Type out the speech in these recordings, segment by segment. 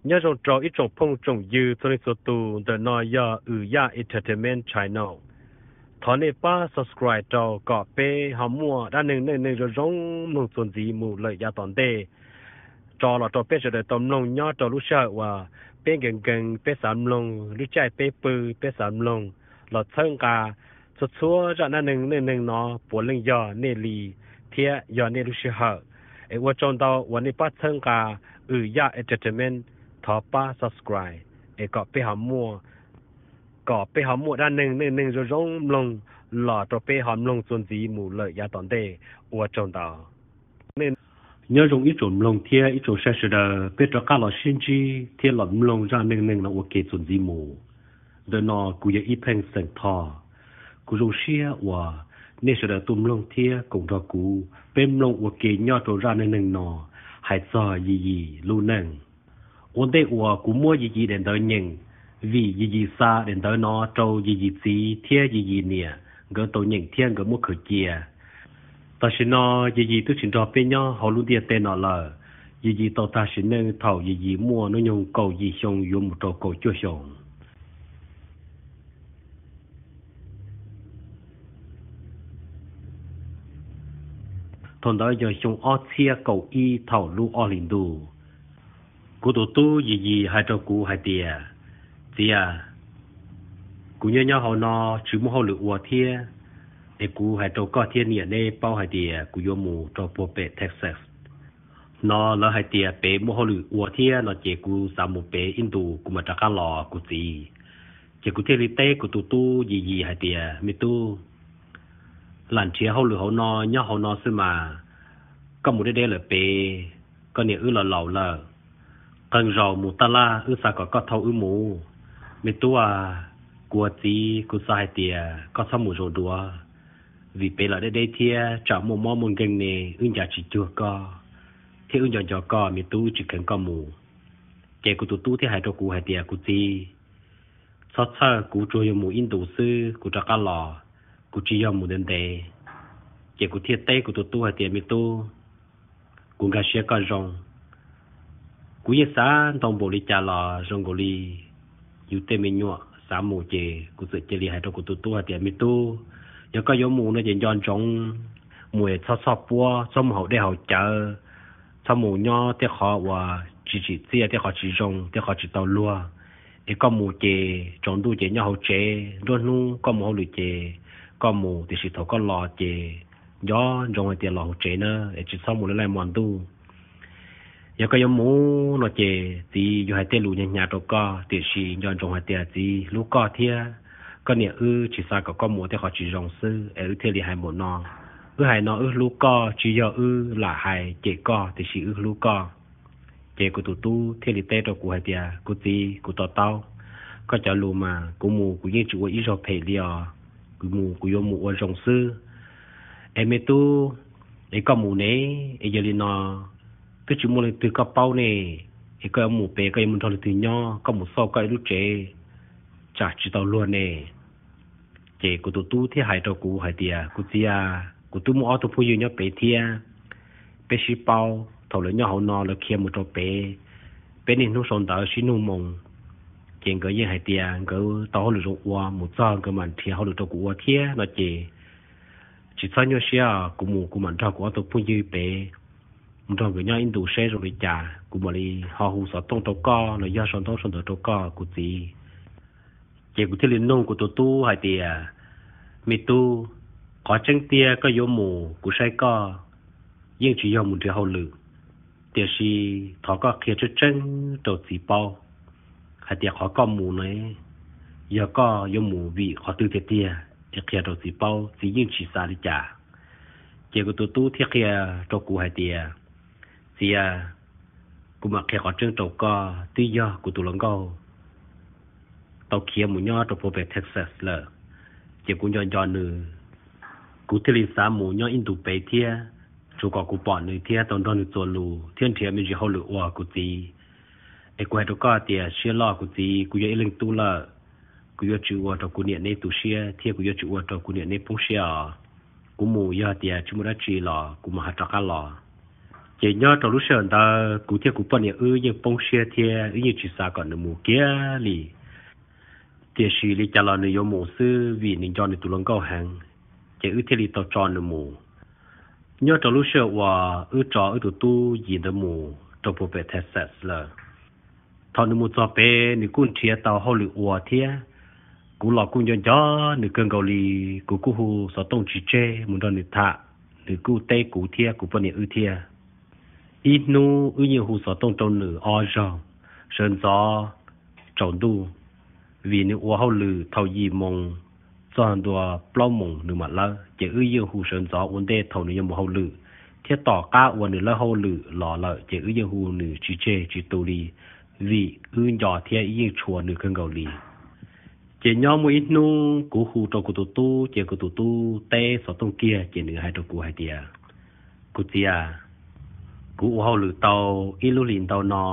Nyob zoo rau ib tsoom phooj tsoom ywg txhua leej txhua tus, ntawm no yog Wm Yaj Entertainment Channel. Thov nej pab subscribe rau kom peb ho muaj dab neeg neej neeg zoo zoo mloog txuas ntxiv mus lawm yav tom ntej, tso los rau peb sawv daws tau mloog nyob rau lub sij hawm uas peb nkees nkees peb xav mloog, lub caij peb pw peb xav mloog, los txhawb nqa txhua txhua zaj dab neeg neej neeg no puav leej yog nej li thiab yog nej lub sij hawm. Es ua tsaug ntau uas nej pab txhawb nqa Wm Yaj Entertainment, thov pab subscribe es kom peb ho muaj kom peb ho muaj dab neeg neej neeg zoo zoo mloog los rau peb ho mloog txuas ntxiv mus lawm yav tom ntej. Ua tsaug ntau. Nyob zoo ib tsoom mloog thiab ib tsoom saib sawv daws, peb rov qab los sib ntsib thiab los mloog zaj neej neeg no ua ke txuas ntxiv mus. Ntawm no kuv yog Ib Pheej xeem Thoj. Kuv zoo siab uas nej sawv daws tuaj mloog thiab koom nrog kuv peb mloog ua ke nyob rau zaj neej neeg no hais txog Yis Yis lub neej. Ua ntej uas kuv muab Yis Yis daim ntawv nyeem, vim Yis Yis xa daim ntawv no rau Yis Yis txiv thiab Yis Yis niam nkawd tau nyeem thiab nkawd muab khaws cia. Tam sim no Yis Yis twb tsis nrog peb nyob hauv lub ntiaj teb no lawm. Yis Yis tau tag sim neej thaum Yis Yis muaj hnub nyoog kaum yim xyoo yuav mus rau kaum cuaj xyoo. Thaum ntawd yog xyoo ob txhiab kaum ib thaum lub ob hlis ntuj. Kuv tus tub Yis Yis hais rau kuv hais tias, Txiv a, kuv nyob nyob hauv no tsis muaj hauj lwm ua thiab, es kuv hais rau koj thiab niam neb paub hais tias kuv yuav mus rau puag pem Texas no. Lawv hais tias pem muaj hauj lwm ua thiab no ces kuv xav mus pem ib ntus kuv mam rov qab los kuv txiv. Ces kuv thiaj li teb kuv tus tub Yis Yis hais tias, Me tub, lam nrhiav hauj lwm hauv no nyob hauv no xwb mas, koj mus deb deb lawm pem, koj niam wb los laus lawm, qee zaus mus taj laj wb xav kom koj thauj wb mus. Me tub a, kuv ua txiv kuv xav hais tias koj txhob mus zaum duav, vim pem los deb deb thiab tsam muaj mob muaj nkeeg ne wb ncav tsis cuag koj, thiab wb nco nco koj me tub, wb tsis kheev koj mus. Ces kuv tus tub thiaj hais rau kuv hais tias, Kuv txiv, txhob txhawj, kuv tsuas yuav mus ib ntus xwb kuv rov qab los, kuv tsis yog mus ntev ntev. Ces kuv thiaj teb kuv tus tub hais tias, Me tub, kuv nkag siab koj zoo. Kuv yeej xav ntau npaum li cas los zoo nkaus li yus tej me nyuam xav mus, ces kuv txawm cia li hais rau kuv tus tub hais tias, Me tub, yog koj yuav mus no ces nco ntsoov mus es txhob txhoj puab, txhob mus haus dej haus cawv, txhob mus nyob tej qhov uas tsis tsim txiaj, tej qhov tsis zoo, tej qhov tsis tau luag. Es koj mus ces tsaus ntuj ces nyob hauv tsev, nruab hnub koj mus hauj lwm ces koj mus, tiam sis thaum koj los ces nco ntsoov hais tias los hauv tsev na, es tsis txhob mus laj laj hmo ntuj. Yog koj yuav mus no ces txiv yuav hais tej lus hnyav hnyav rau koj, tiam sis nco ntsoov hais tias txiv hlub koj thiab koj niam wb tsis xav kom koj mus ua tej qhov tsis zoo xwb es wb thiaj li hais npaum no. Wb hais no wb hlub koj, tsis yog wb lam hais cem koj, tiam sis wb hlub koj. Ces kuv tus tub thiaj li teb rau kuv hais tias, Kuv txiv, kuv to taub koj cov lus mas, kuv mus kuv yeej tsis ua ib zaug phem li os. Kuv mus kuv yuav mus ua zoo xwb. Es me tub, es koj mus ne, es yog li no twb tsis muaj leej twg koj paub ne, es koj yuav mus pem, koj yuav mus nrog leej twg nyob, koj mus xauj koj ib lub tsev tsam tsis tau luag ne. Ces kuv tus tub thiaj hais rau kuv hais tias, Kuv txiv a, kuv twb muaj ob tug phooj ywg nyob pem thiab, peb sib paub, thaum lawv nyob hauv no lawv khiav mus rau pem, peb niaj hnub sau ntawv sib nug moo. Ces nkawd yeej hais tias nkawd tau hauj lwm zoo ua, mus txog nkawd mam nrhiav hauj lwm rau kuv ua thiab no ces tsis txhob nyuaj siab, kuv mus kuv mam nrog kuv ob tug phooj ywg pem, mus nrog nkawd nyob ib ntus seb zoo li cas, kuv mam li ho hu xov tooj rau koj los yog sau ntaub sau ntawv rau koj kuv txiv. Ces kuv thiaj li nug kuv tus tub hais tias, Me tub, qhov tseeb tiag koj yuav mus kuv saib koj yeej tsis yog mus nrhiav hauj lwm, tiam sis thov koj qhia tseeb tseeb rau txiv paub hais tias qhov koj mus na, yog koj yuav mus vim qhov twg tiag tiag, es qhia rau txiv paub, txiv yeej tsis xav li cas. Ces kuv tus tub thiaj qhia rau kuv hais tias, Txiv a, kuv mam qhia qhov tseeb rau koj, twb yog kuv tus hluas nkauj tau khiav mus nyob rau puag pem Texas lawm, ces kuv nco nco nws, kuv thiaj li xav mus nyob ib ntus pem thiab, tsuas kom kuv pom nws thiab tau nrog nws txuas lus thiab nrhiav me ntsis hauj lwm ua kuv txiv. Es kuv hais rau koj tias siab loj kuv txiv, kuv yog ib leej tub lawm, kuv yuav tsis ua rau kuv niam neb tu siab thiab kuv yuav tsis ua rau kuv niam neb poob siab os. Kuv mus yog tias tsis muaj dab tsi los kuv mam ho rov qab los. Ces nyob rau lub sij hawm ntawd kuv thiab kuv poj niam wb yeej poob siab thiab wb yeej tsis xav kom nws mus kiag li. Tiam sis li cas los nws yuav mus xwb vim nws nco nws tus hluas nkauj heev, ces wb thiaj li tau tso nws mus. Nyob rau lub sij hawm uas wb tso wb tus tub yim ntawd mus rau puag pem Texas lawm, thaum nws mus txog pem nws kuj nrhiav tau hauj lwm ua thiab. Kuv los kuj nco nco nws kawg nkaus li, kuv kuj hu xov tooj tsis tseg mus nrog nws tham, nws kuj teb kuv thiab kuv poj niam wb thiab. Ib hnub wb yeej hu xov tooj rau nws ob zaug, sawv ntxov tsaus ntuj, vim nws ua hauj lwm thaum yim moos txog ntua plaub moos nws mam lawb, ces wb yeej hu sawv ntxov ua ntej thaum nws yuav mus hauj lwm, thiab tom qab uas nws lawb hauj lwm los lawm ces wb yeej hu nws tsis tseg tsis tu li, vim wb nco thiab wb yeej tshua nws kawg nkaus li. Ces nyob muaj ib hnub kuv hu rau kuv tus tub ces kuv tus tub teb xov tooj kiag ces nws hais rau kuv hais tias, kuv txiv a, kuv ua hauj lwm tau ib lub hlis ntau no,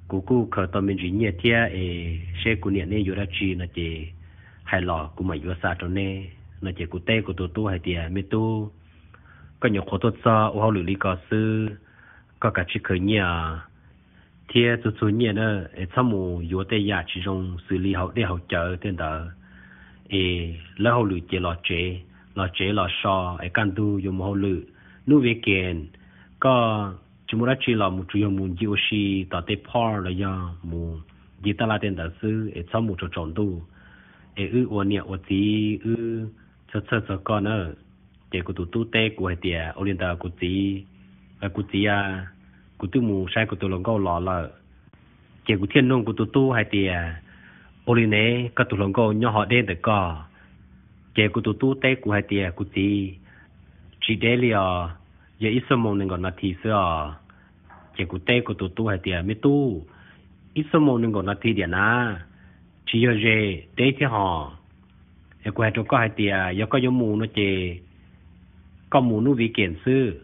kuv kuj khaws tau me ntsis nyiaj thiab es seb kuv niam neb yuav dab tsi no ces hais los kuv mam yuav xa rau neb no. Ces kuv teb kuv tus tub hais tias, me tub, koj nyuam qhuav tuaj txog ua hauj lwm li ko xwb, koj kav tsij khaws nyiaj thiab txhua txhua nyiaj na, es txhob mus yuav tej yam tsis zoo xws li haus dej haus cawv tej ntawd. Es lawb hauj lwm ces los tsev, los tsev los so, es kaj ntug yuav mus hauj lwm. Hnub weekend koj tsis muaj dab tsi los mus tsuas yog mus ncig ua si tom tej park los yog mus ncig taj laj tej ntawd xwb, es txhob mus tsaus tsaus ntuj, es wb ua niam ua txiv wb txhawj txhawj txog koj na. Ces kuv tus tub teb kuv hais tias, ua li ntawd kuv txiv, kuv txiv a, kuv twb mus saib kuv tus hluas nkauj los lawm. Ces kuv thiaj nug kuv tus tub hais tias, ua li ne, koj tus hluas nkauj nyob ho deb ntawm koj? Ces kuv tus tub teb kuv hais tias, kuv txiv, tsis deb li os, yog ib xuab moos nees nkaum nas this xwb os. Ces kuv teb kuv tus tub hais tias, me tub, ib xuab moos nees nkaum nas this diam na, tsis yog ze, deb thiab hos. Es kuv hais rau koj hais tias yog koj yuav mus no ces koj mus hnub weekend xwb,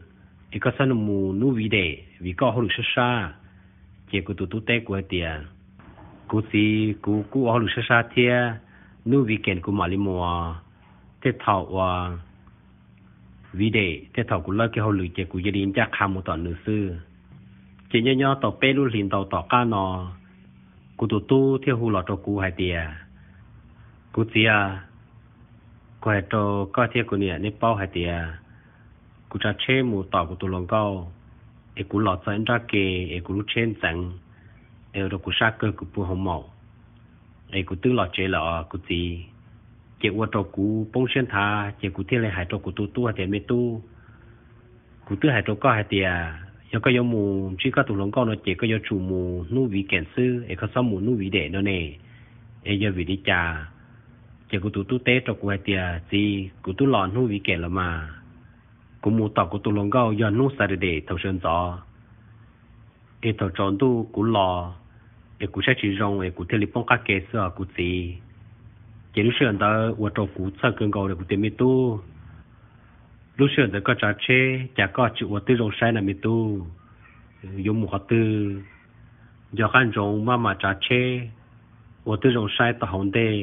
es koj txhob mus hnub weekday vim koj ua hauj lwm sab sab. Ces kuv tus tub teb kuv hais tias, kuv txiv, kuv kuj ua hauj lwm sab sab thiab, hnub weekend kuv mam li mus, tej thaum uas weekday tej thaum kuv lawb kiag hauj lwm ces kuv cia li ncaj qha mus tom nws xwb. Ces nyob nyob tau peb lub hlis ntau tom qab no, kuv tus tub thiaj hu los rau kuv hais tias, kuv txiv a, kuv hais rau koj thiab kuv niam neb paub hais tias kuv tsav tsheb mus tom kuv tus hluas nkauj, es kuv los txog ib nrab ke, es kuv lub tsheb ntxeev, es ua rau kuv sab kawg kuv pw hoo maum, es kuv twb los tsev lawm os kuv txiv. Ces ua rau kuv poob siab nthav, ces kuv thiaj li hais rau kuv tus tub hais tias, me tub, kuv twb hais rau koj hais tias yog koj yuav mus ntsib koj tus hluas nkauj no ces koj yuav tsum mus hnub weekend xwb, es koj txhob mus hnub weekday no ne, es yog vim li cas? Ces kuv tus tub teb rau kuv hais tias, txiv, kuv twb los hnub weekend los mas, kuv mus tom kuv tus hluas nkauj yog hnub Saturday thaum sawv ntxov, es thaum tsaus ntuj kuv los, es kuv saib tsis zoo es kuv thiaj li poob qab ke xwb os kuv txiv. Ces lub sij hawm ntawd ua rau kuv txhawj kawg nkaus li kuv tias, me tub, lub sij hawm ntawd koj tsav tsheb cas koj tsis ua twb zoo saib na me tub, yuav mus qhov twg, nco qab ntsoov maj mam tsav tsheb, ua twb zoo saib tau hauv ntej,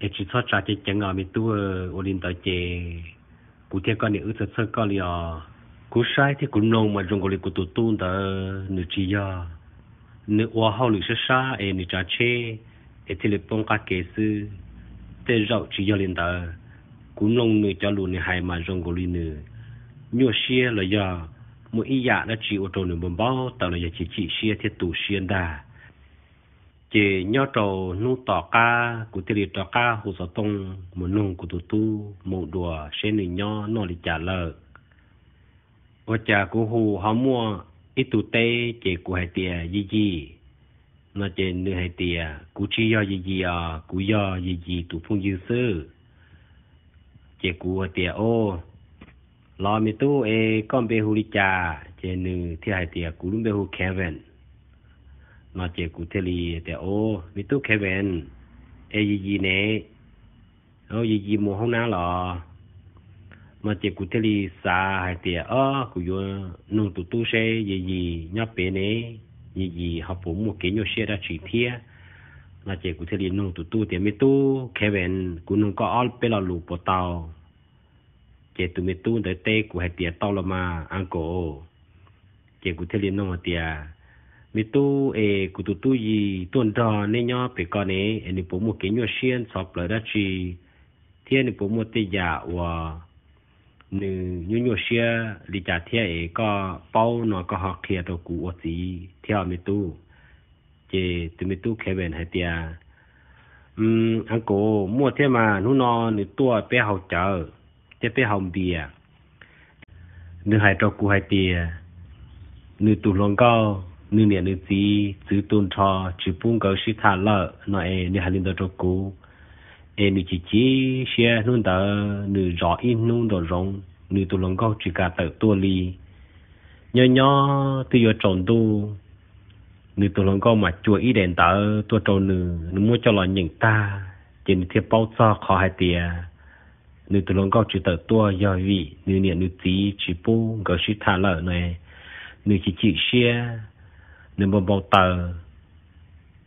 es tsis txhob tsav ceev ceev os me tub. Ua li ntawd ces kuv thiab koj niam wb txhawj txhawj koj li os. Kuv saib thiab kuv mloog mas zoo nkaus li kuv tus tub ntawd nws tsis yog, nws ua hauj lwm sab sab es nws tsav tsheb es thiaj li poob qab ke xwb. Tej zaum tsis yog li ntawd, kuv mloog nws cov lus nws hais mas zoo nkaus li nws nyuaj siab los yog muaj ib yam dab tsi ua rau nws npau npau taws los yog chim chim siab thiab tu siab ntag. Ces nyob rau hnub tom qab kuv thiaj li rov qab hu xov tooj mus nug kuv tus tub mus dua seb nws nyob noj li cas lawm. Ua cas kuv hu ho muaj ib tug teb, ces kuv hais tias, Yis Yis, no ces nws hais tias, Kuv tsis yog Yis Yis os, kuv yog Yis Yis tus phooj ywg xwb. Ces kuv hais tias, O, los me tub es koj npe hu li cas? Ces nws thiaj hais tias, Kuv lub npe hu Kevin. No ces kuv thiaj li tias, O, me tub Kevin, es Yis Yis ne? Yis Yis mus hoob nab los? No ces kuv thiaj li xav hais tias, O, kuv yuav nug tus tub seb Yis Yis nyob pem ne, Yis Yis ho puas muaj kev nyuaj siab dab tsi thiab. No ces kuv thiaj li nug tus tub tias, Me tub Kevin, kuv nug koj ob peb lo lus puas tau? Ces tus me tub ntawd teb kuv hais tias, Tau los mas uncle. Ces kuv thiaj li nug hais tias, Me tub, es kuv tus tub Yis tuaj nrog neb nyob pem ko ne, es nws puas muaj kev nyuaj siab ntxhov plawv dab tsi, thiab nws puas muaj tej yam uas nws nyuaj nyuaj siab li cas thiab es koj paub no koj ho qhia rau kuv ua txiv thiab me tub. Ces tus me tub Kevin hais tias, Uncle, muaj thiab mas, hnub no nws tuaj peb haus cawv thiab peb haus npias. Nws hais rau kuv hais tias nws tus hluas nkauj, nws niam nws txiv txwv tu nrho tsis pub nkawd sib tham lawm no es nws hais li ntawd rau kuv. Es nws chim chim siab, hnub ntawd nws zov ib hnub nraum zoov, nws tus hluas nkauj tsis kam tawm tuaj li. Nyob nyob twb yuav tsaus ntuj, nws tus hluas nkauj mam cuam ib daim ntawv tuaj rau nws, nws muab coj los nyeem tag, ces nws thiaj paub txog qhov hais tias nws tus hluas nkauj tsis tawm tuaj yog vim nws niam nws txiv tsis pub nkawd sib tham lawm no. Nws chim chim siab, nws npau npau taws,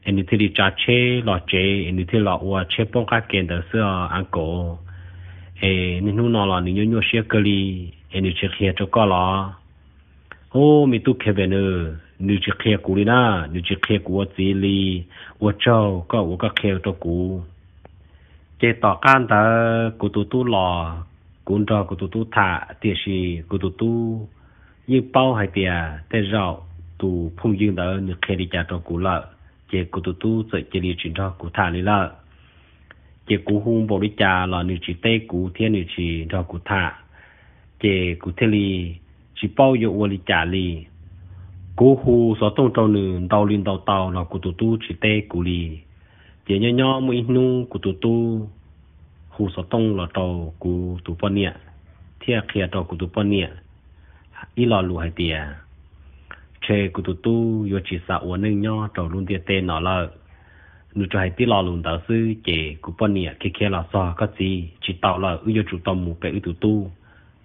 es nws thiaj li tsav tsheb los tsev, es nws thiaj los ua tsheb poob qab ke ntawd xwb os uncle. Es niaj hnub no los nws nyuaj nyuaj siab kawg li, es nws tsis qhia rau koj los? Ub, me tub Kevin, nws tsis qhia kuv li na, nws tsis qhia kuv ua txiv li. Ua tsaug koj uas koj qhia rau kuv. Ces tom qab ntawd kuv tus tub los, kuv nrog kuv tus tub tham, tiam sis kuv tus tub yeej paub hais tias tej zaum tus phooj ywg ntawd nws qhia li cas rau kuv lawm, ces kuv tus tub txawm cia li tsis nrog kuv tham li lawm. Ces kuv hu npaum li cas los nws tsis teb kuv thiab nws tsis nrog kuv tham, ces kuv thiaj li tsis paub yuav ua li cas li. Kuv hu xov tooj rau nws ntau li ntau tau los kuv tus tub tsis teb kuv li. Ces nyob nyob muaj ib hnub kuv tus tub hu xov tooj los rau kuv tus poj niam, thiaj qhia rau kuv tus poj niam ib lo lus hais tias, Ntshe kuv tus tub yuav tsis xav ua neej nyob rau lub ntiaj teb no lawm. Nws tsuas hais tib lo lus ntawd xwb ces kuv poj niam khiav khiav los txog, Koj txiv, tsis tau lawm, wb yuav tsum tau mus pem wb tus tub.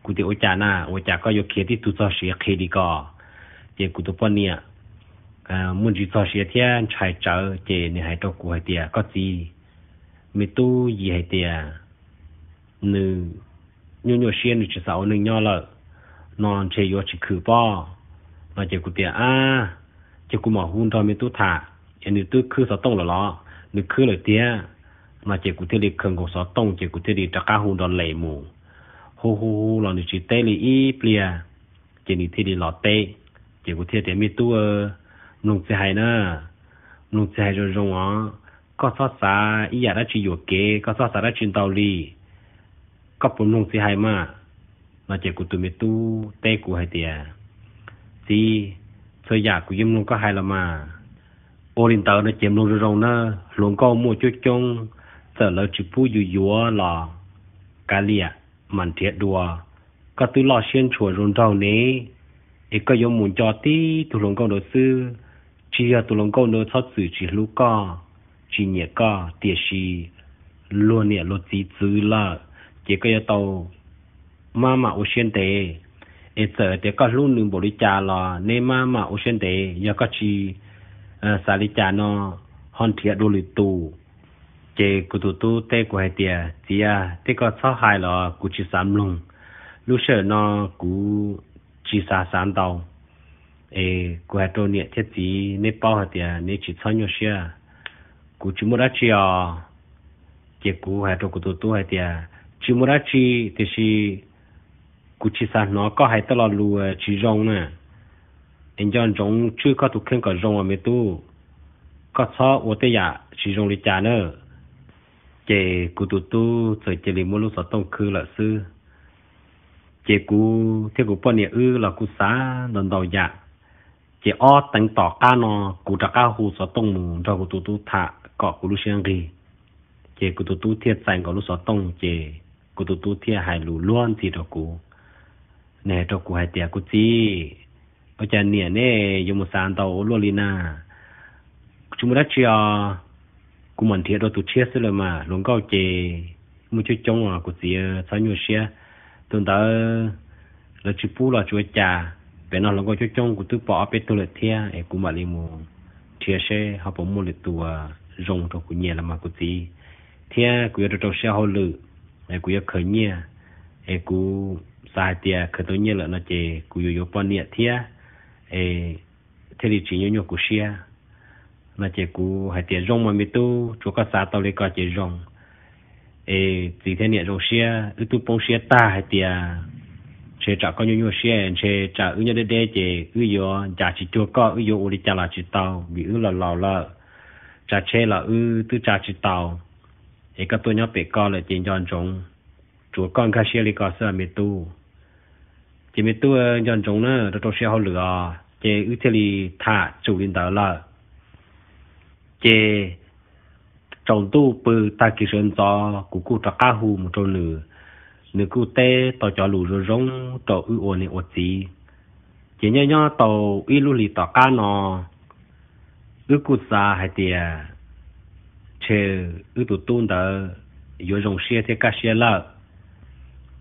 Kuv tias, Ua cas na, ua cas koj yuav khiav tib tug txog siav qhi li ko? Ces kuv tus poj niam muaj ntsis txog siav thiab ntshai tsawv ces nws hais rau kuv hais tias, Koj txiv, me tub Yis hais tias nws nyuaj nyuaj siab, nws tsis xav ua neej nyob lawm no, ntshe yuav tsis khwm pob no. Ces kuv tias, Ab, ces kuv mam hu nrog me tub tham, es nws twb khwb xov tooj lawm los? Nws khwb lawm tiag no. Ces kuv thiaj li khaws nkaus xov tooj ces kuv thiaj li rov qab hu nrog Lem mus. Hu hu hu los nws tsis teb li ib pliag, ces nws thiaj li los teb. Ces kuv thiaj tias, Me tub, mloog txiv hais na, mloog txiv hais zoo zoo os, koj txhob xav ib yam dab tsi yuam kev, koj txhob xav dab tsi ntau li, koj puas mloog txiv hais mas? No ces kuv tus me tub teb kuv hais tias, Txiv, txhua yam kuv yeej mloog koj hais los mas. Ua li ntawd no ces mloog zoo zoo na, hluas nkauj muaj coob coob, txawm lawv tsis pub yus yuav los kav liam, mam nrhiav dua. Koj twb loj siab ntshua zoo nraug ne, es koj yuav mus nco tib tug hluas nkauj ntawd xwb. Tsis yog tus hluas nkauj ntawd txhob txwm tsis hlub koj, tsis nyiam koj, tiam sis luag niam luag txiv txwv lawm, ces koj yuav tau maj mam ua siab ntev. Es txawm tias koj hlub nws npaum li cas los neb maj mam ua siab ntev, yog koj tsis xav li cas no ho nrhiav dua lwm tus. Ces kuv tus tub teb kuv hais tias, Txiv, tej koj txhob hais los kuv tsis xav mloog, lub sij hawm no kuv tsis xav xav ntau. Es kuv hais rau niam thiab txiv, neb paub hais tias neb tsis txhob nyuaj siab, kuv tsis muaj dab tsi os. Ces kuv hais rau kuv tus tub hais tias, Tsis muaj dab tsi, tiam sis kuv tsis xav hnov koj hais tej lo lus tsis zoo na. Es nco ntsoov tswj koj tus kheej kom zoo os me tub, koj txhob ua tej yam tsis zoo li cas na. Ces kuv tus tub txawm cia li muab lub xov tooj khwb lawm xwb. Ces kuv thiab kuv poj niam wb los kuj xav ntau ntau yam. Ces ob teev tom qab no kuv rov qab hu xov tooj mus nrog kuv tus tub tham kom kuv lub siab nqig. Ces kuv tus tub thiaj txais nkaus lub xov tooj ces kuv tus tub thiaj hais lus luag ntxhi rau kuv. Nws hais rau kuv hais tias, Kuv txiv, ua cas niam neb yuav mus xav ntau ua luaj li na? Tsis muaj dab tsi os, kuv mam nrhiav dua tus tshiab xwb lawm mas, hluas nkauj ces muaj coob coob os kuv txiv, txhob nyuaj siab. Tus ntawd lawv tsis pub los tsis ua cas, pem no hluas nkauj coob coob kuv twb pom ob peb tug lawm thiab, es kuv mam li mus nrhiav seb ho puas muaj lwm tus zoo rau kuv nyiam los mas kuv txiv. Thiab kuv yuav rau rau siab hauj lwm, es kuv yuav khaws nyiaj, es kuv xav hais tias khaws tau nyiaj lawm no ces kuv yuav yuav poj niam thiab. es thiaj li tsis nyuaj nyuaj kuv siab. No ces kuv hais tias zoo mas me tub, tsuas koj xav tau li ko ces zoo. Es txiv thiab niam zoo siab, wb twb poob siab tag hais tias ntshe tsam koj nyuaj nyuaj siab, ntshe tsam wb nyob deb deb ces wb yuav ncav tsis cuag koj, wb yuav ua li cas los tsis tau vim wb los laus lawm. Tsav tsheb los wb twb tsav tsis tau, es koj tuaj nyob pem ko lawm ces nco ntsoov, tsuav koj nkag siab li ko xwb me tub. Ces me tub nco ntsoov na, rau rau siab hauj lwm os. Ces wb thiaj li tham tsum li ntawd lawm. Ces tsaus ntuj pw tag kis sawv ntxov kuv kuj rov qab hu mus rau nws, nws kuj teb tau cov lus zoo zoo rau wb ua niam ua txiv. Ces nyob nyob tau ib lub hlis tom qab no, wb kuj xav hais tias ntshe wb tus tub ntawd yuav zoo siab thiab kaj siab lawm.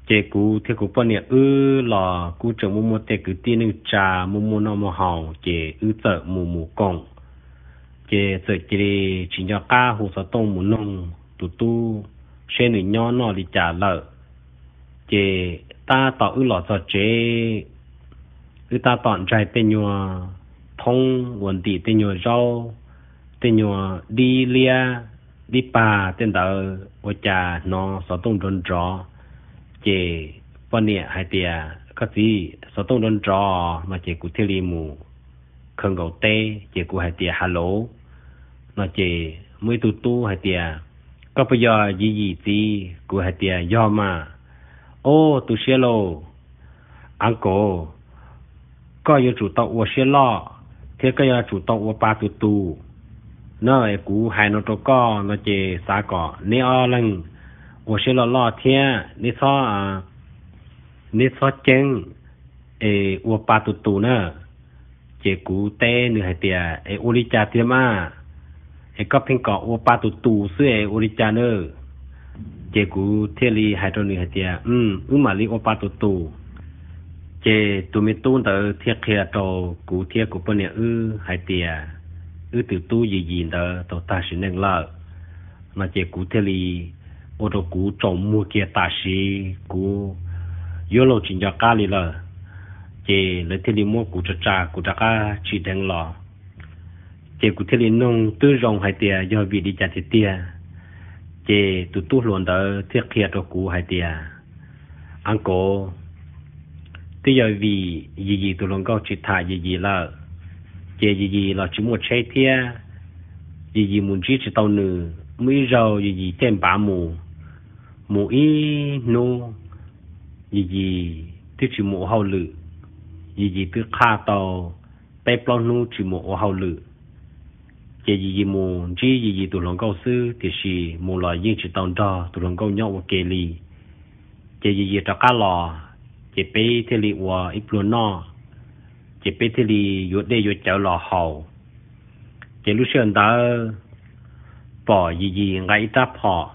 Ces kuv thiab kuv poj niam wb los kuj tseem muaj muaj tej kwv tij neej tsa muaj muaj noj muaj haus, ces wb txawm mus mus koom. Ces txawm cia li tsis nco qab hu xov tooj mus noog tus tub seb nws nyob noj li cas lawm. Ces tab tom wb los txog tsev, wb tab tom ntsaig tej nyuag thoob uas ntim tej nyuag zaub, tej nyuag dib liab, dib pag tej ntawd, ua cas hnov xov tooj nrov nrov. Ces poj niam hais tias, koj txiv, xov tooj nrov nrov no. Ces kuv thiaj li mus khaws nkaus teb, ces kuv hais tias, hello. No ces muaj ib tug tub hais tias, koj puas yog Yim Yim txiv? Kuv hais tias, yog mas. Ob, tu siab lauj, uncle, koj yuav tsum tau ua siab loj thiab koj yuav tsum tau ua pa tus tus na. Kuv hais no rau koj no ces xav kom neb ob leeg ua siab loj loj thiab neb txhob, neb txhob ceeb es ua pa tus tus na. Ces kuv teb nws hais tias, es ua li cas tiag mas? Es koj pheej kom ua pa tus tus xwb es ua li cas na? Ces kuv thiaj li hais rau nws hais tias, wb mam li ua pa tus tus. Ces tus me tub ntawd thiaj qhia rau kuv thiab kuv poj niam wb hais tias, wb tus tub Yim Yim ntawd tau tag sim neej lawm. No ces kuv thiaj li, ua rau kuv tsaus muag kiag tam sim kuv yuav luag tsis nco qab li lawm. Ces lawv thiaj li muab kuv tsa tsa kuv rov qab tsim dheev los. Ces kuv thiaj li nug twb zoo hais tias yog vim li cas tiag tiag. Ces tus tub hluas ntawd thiaj qhia rau kuv hais tias, uncle, twb yog vim Yim Yim tus hluas nkauj tsis tham Yim Yim lawm, ces Yim Yim los tsis muaj tsheb thiab, Yim Yim mus ntsib tsis tau nws. Muaj ib zaug Yim Yim caij npav mus, mus ib hnub Yim Yim twb tsis mus ua hauj lwm, Yim Yim twb qhaj tau peb plaub hnub tsis mus ua hauj lwm. Ces Yim Yim mus ntsib Yim Yim tus hluas nkauj xwb, tiam sis mus los yeej tsis tau nrog tus hluas nkauj nyob ua ke li. Ces Yim Yim rov qab los, ces peb thiaj li ua ib pluag noj, ces peb thiaj li yuav dej yuav cawv los haus. Ces lub sij hawm ntawd pom Yim Yim nqa ib rab phom,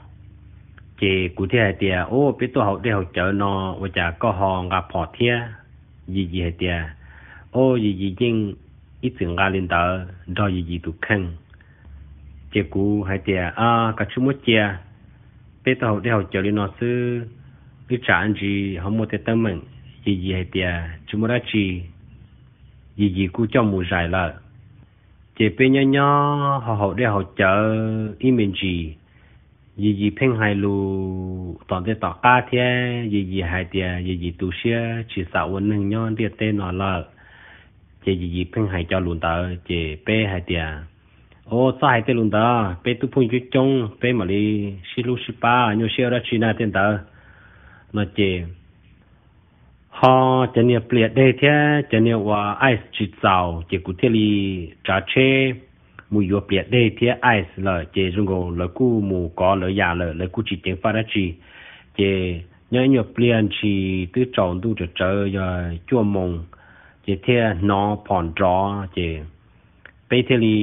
ces kuv thiaj hais tias, o, peb tuaj haus dej haus cawv no ua cas koj ho nqa phom thiab? Yim Yim hais tias, o, Yim Yim yeej ib txwm nqa li ntawd nrog Yim Yim tus kheej. Ces kuv hais tias, koj tsis muab cia, peb tuaj haus dej haus cawv li no xwb, ib tsam ntsis ho muaj tej teeb meem. Yim Yim hais tias tsis muaj dab tsi, Yim Yim kuj coj mus zais lawm. Ces peb nyob nyob ho haus dej haus cawv ib me ntsis, Yim Yim pheej hais lus tom ntej tom qab thiab, Yim Yim hais tias Yim Yim tu siab tsis xav ua neeg nyob ntiaj teb no lawm. Ces Yim Yim pheej hais cov lus ntawd, ces peb hais tias, o, txhob hais tej lus ntawd, peb tub phooj coob coob, peb mam li sib hlub sib pab, nyuaj siab ua dab tsi na tej ntawd. No ces ho cov niag plias deg thiab cov niag uas ice tsis txaus, ces kuv thiaj li tsav tsheb mus yuav plias deg thiab ice lawm, ces zoo nkaus lawv kuj mus kov lawv yam lawm, lawv kuj tsis ceev faj dab tsi. Ces nyob ib nyuag pliag ntshis twb tsaus ntuj tsawv tsawv yog cuaj moos, ces thiaj hnov phom nrov, ces peb thiaj li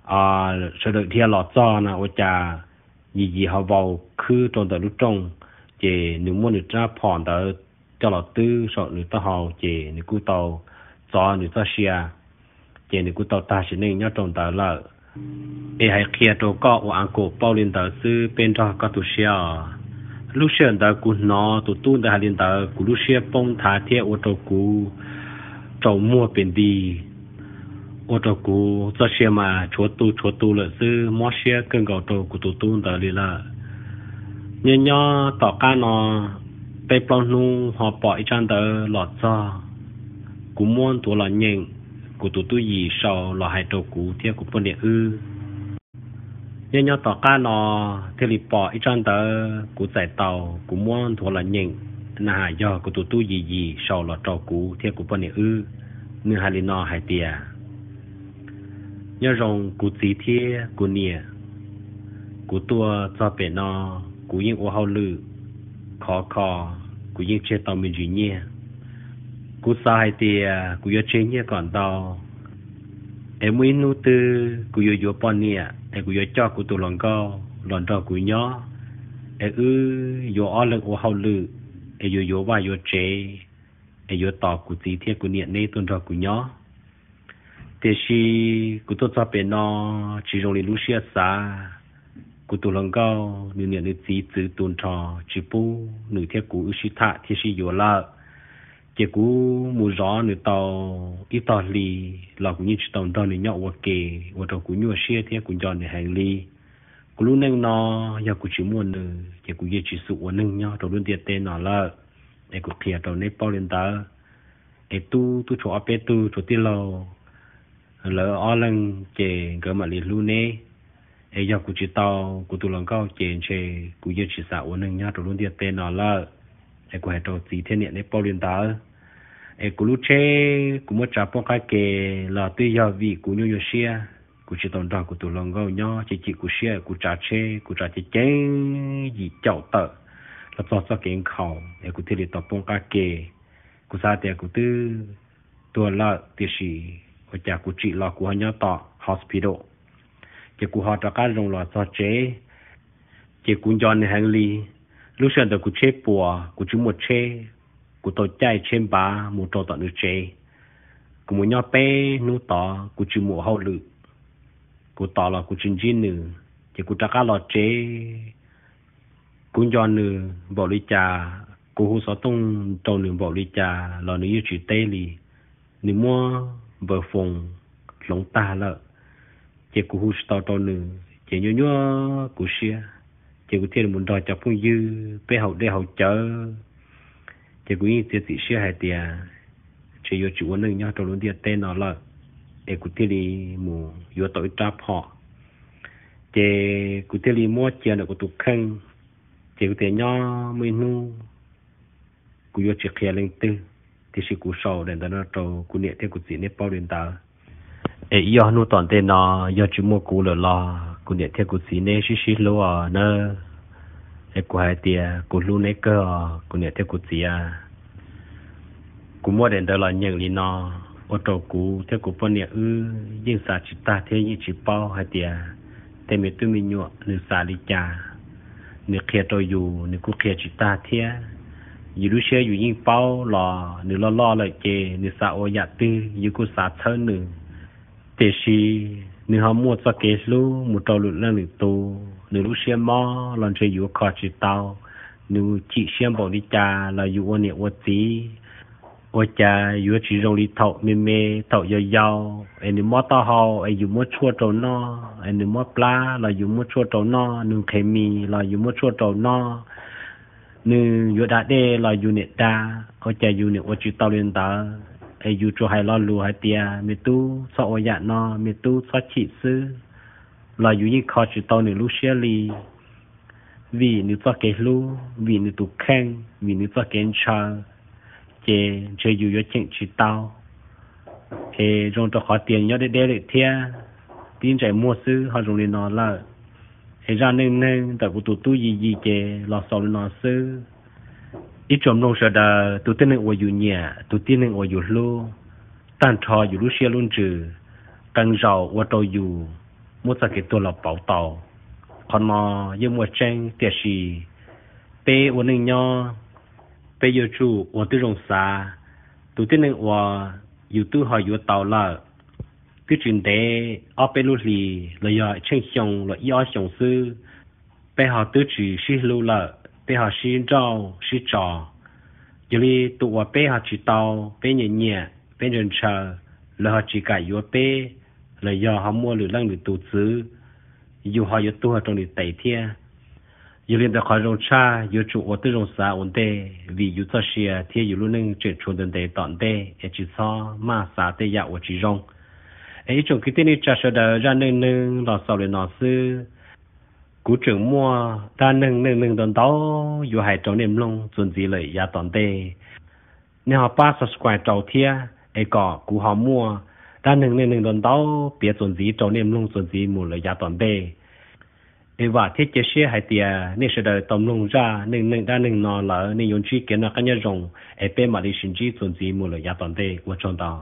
sawv daws dhia los txog na ua cas Yim Yim ho vau khwb rau ntawm lub rooj, ces nws muab nws rab phom ntawd coj los twb saum nws taub hau, ces nws kuj tau txov nws txoj sia, ces nws kuj tau tag sim neej nyob rau ntawd lawm. Es hais qhia rau koj ua uncle paub li ntawd xwb, peb nrog koj tu siab os. Lub sij hawm ntawd kuv hnov tus tub ntawd hais li ntawd, kuv lub siab poob nthav thiab ua rau kuv rau muag pes nti, ua rau kuv txoj sia mas tshuav tu tshuav tu lawm xwb, mob siab kawg nkaus rau kuv tus tub ntawd li lawm. Nyob nyob tom qab no, peb plaub hnub ho pom ib tsab ntawv los txog, kuv muab nthuav los nyeem, kuv tus tub Yim sau los hais rau kuv thiab kuv poj niam wb. Nyob nyob tom qab no thiaj li pom ib tsab ntawv kuv txais tau, kuv muab nthuav los nyeem, na has yog kuv tus tub Yim Yim sau los rau kuv thiab kuv poj niam wb. Nws hais li no hais tias, nyob zoo kuv txiv thiab kuv niam, kuv tuaj txog pem no, kuv yeej ua hauj lwm khov kho, kuv yeej tseg tau me ntsis nyiaj. Kuv xav hais tias kuv yuav tseg nyiaj kom ntau, es muaj ib hnub twg kuv yuav yuav poj niam es kuv yuav coj kuv tus hluas nkauj los nrog kuv nyob, es wb yuav ob leeg ua hauj lwm, es yuav yuav vaj yuav tsev, es yuav tos kuv txiv thiab kuv niam neb tuaj nrog kuv nyob. Tiam sis kuv tuaj txog pem no tsis zoo li lub siab xav. Kuv tus hluas nkauj nws niam nws txiv txwv tu nrho tsis pub nws thiab kuv wb sib tham thiab sib yuav lawm. Ces kuv mus zov nws tau ib tog hli los kuv yeej tsis tau nrog nws nyob ua ke, ua rau kuv nyuaj siab thiab kuv nco nws heev li. Kuv lub neej no yog kuv tsis muaj nws ces kuv yeej tsis xav ua neej nyob rau lub ntiaj teb no lawm. Es kuv qhia rau neb paub li ntawd. Es tub tub tshuav ob peb tug tshuav tij laug, lawv ob leeg ces nkawd mam li hlub neb. Es yog kuv tsis tau kuv tus hluas nkauj ces ntshe kuv yeej tsis xav ua neej nyob rau lub ntiaj teb no lawm. Es kuv hais rau txiv thiab niam neb paub li ntawd. Es kuv lub tsheb kuv muab tsav poob qab ke los twb yog vim kuv nyuaj nyuaj siab, kuv tsis tau nrog kuv tus hluas nkauj nyob ces chim kuv siab kuv tsav tsheb kuv tsav ceev ceev yim caum tawm los txog txoj kev nkhaus es kuv thiaj li tau poob qab ke. Kuv xav tias kuv twb tuag lawm tiam sis ua cas kuv tsim los kuv ho nyob tom hospital. Ces kuv ho rov qab zoo los txog tsev, ces kuv nco nws heev li. Lub sij hawm ntawd kuv tsheb puas kuv tsis muaj tsheb, kuv tau caij tsheb npav mus rau tom nws tsev. Kuv mus nyob peb hnub tod kuv tsis mus hauj lwm, kuv tos los kuv tsis ntsib nws, ces kuv rov qab los tsev. Kuv nco nws npaum li cas, kuv hu xov tooj rau nws npaum li cas los nws yeej tsis teb li. Nws muab npawb foos hloov tag lawm, ces kuv hu tsis tau rau nws ces nyuaj nyuaj kuv siab. Ces kuv thiaj li mus nrog cov phooj ywg peb haus dej haus cawv. Ces kuv yeej txiav txim siab hais tias ntshe yuav tsis ua neej nyob rau lub ntiaj teb no lawm, es kuv thiaj li mus yuav tau ib rab phom. Ces kuv thiaj li muab cia ntawm kuv tus kheej. Ces kuv tias nyob muaj ib hnub kuv yuav tsis qhia leej twg, tiam sis kuv sau daim ntawv no rau kuv niam thiab kuv txiv neb paub li ntawd. Es ib ob hnub tom ntej no yog tsis muaj kuv lawm los kuv niam thiab kuv txiv neb sib sib hlub os nawb. Es kuv hais tias kuv hlub neb kawg os kuv niam thiab kuv txiv. Kuv muab daim ntawv los nyeem li no, ua rau kuv thiab kuv poj niam wb yeej xav tsis tag thiab yeej tsis paub hais tias tej me tub me nyuam nws xav li cas. Nws qhia rau yus nws kuj qhia tsis tag thiab. Yus lub siab yus yeej paub los nws loj loj lawm ces nws xav ua yam twg yus kuj xav txhawb nws. Tiam sis nws ho muaj txoj kev hlub mus rau lwm leej lwm tus, nws lub siab mob los ntshe yuav kho tsis tau, nws chim siab npaum li cas los yus ua niam ua txiv, ua cas yuav tsis zoo li thaum me me, thaum yau yau, es nws mob taub hau es yus muab tshuaj rau noj, es nws mob plab los yus muab tshuaj rau noj, nws nqhis mis los yus muab tshuaj rau noj, nws yuav da dej los yus niam da, ua cas yus niam ua tsis tau li ntawd. Es yus tsuas hais lo lus hais tias me tub txhob ua yam no, me tub txhob chim xwb, los yus yeej kho tsis tau nws lub siab li. Vim nws txoj kev hlub, vim nws tus kheej, vim nws txoj kev ntshaw, ces ntshe yus yuav cheem tsis tau. Es zoo rau qhov tias nyob deb deb lawm thiab, tib ntsais muag xwb ho zoo li no lawm. Es zaj neej neeg ntawm kuv tus tub Yis Yis ces los xaus li no xwb. Ib tsoom mloog sawv daws, tus tib neeg uas yus nyiam, tus tib neeg uas yus hlub, tag nrho yus lub siab lub ntsws, qee zaus ua rau yus muab txoj kev tuag los pauv tau. Qhov no yeej muaj tseeb, tiam sis peb ua neej nyob, peb yuav tsum ua tib zoo xav. Tus tib neeg uas yus twb ho yuav tau lawm, twb tsis ntev ob peb lub hlis los yog tsheej xyoo los ib ob xyoos xwb, peb ho twb tsis sib hlub lawm, peb ho sib nrauj sib tso. Yog li tus uas peb ho tsis tau, peb nyiam nyiam, peb ntshaw ntshaw, lawv ho tsis kam yuav peb, los yog ho muaj lwm leej lwm tus txwv, yus ho yuav tuag rau nws tes thiab. Yog li ntawd qhov zoo tshaj yuav tsum ua tib zoo xav ua ntej vim yus txoj sia thiab yus lub neej tseem tshuav ntev ntev tom ntej es tsis txhob maj xav tej yam uas tsis zoo. Es ib tsoom kwv tij neej tsa sawv daws, zaj neej neeg los xaus li no xwb. Kuv tseem muaj dab neeg neej neeg ntau ntau yuav hais rau nej mloog txuas ntxiv lawm yav tom ntej. Nej ho pab subscribe rau thiab es kom kuv ho muaj dab neeg neej neeg ntau ntau piav txuas ntxiv rau nej mloog txuas ntxiv mus lawm yav tom ntej. Es vam thiab cia siab hais tias nej sawv daws tau mloog zaj neej neeg dab neeg no lawm nej yuav ntsib kev noj qab nyob zoo, es peb mam li sib ntsib txuas ntxiv mus lawm yav tom ntej. Ua tsaug ntau.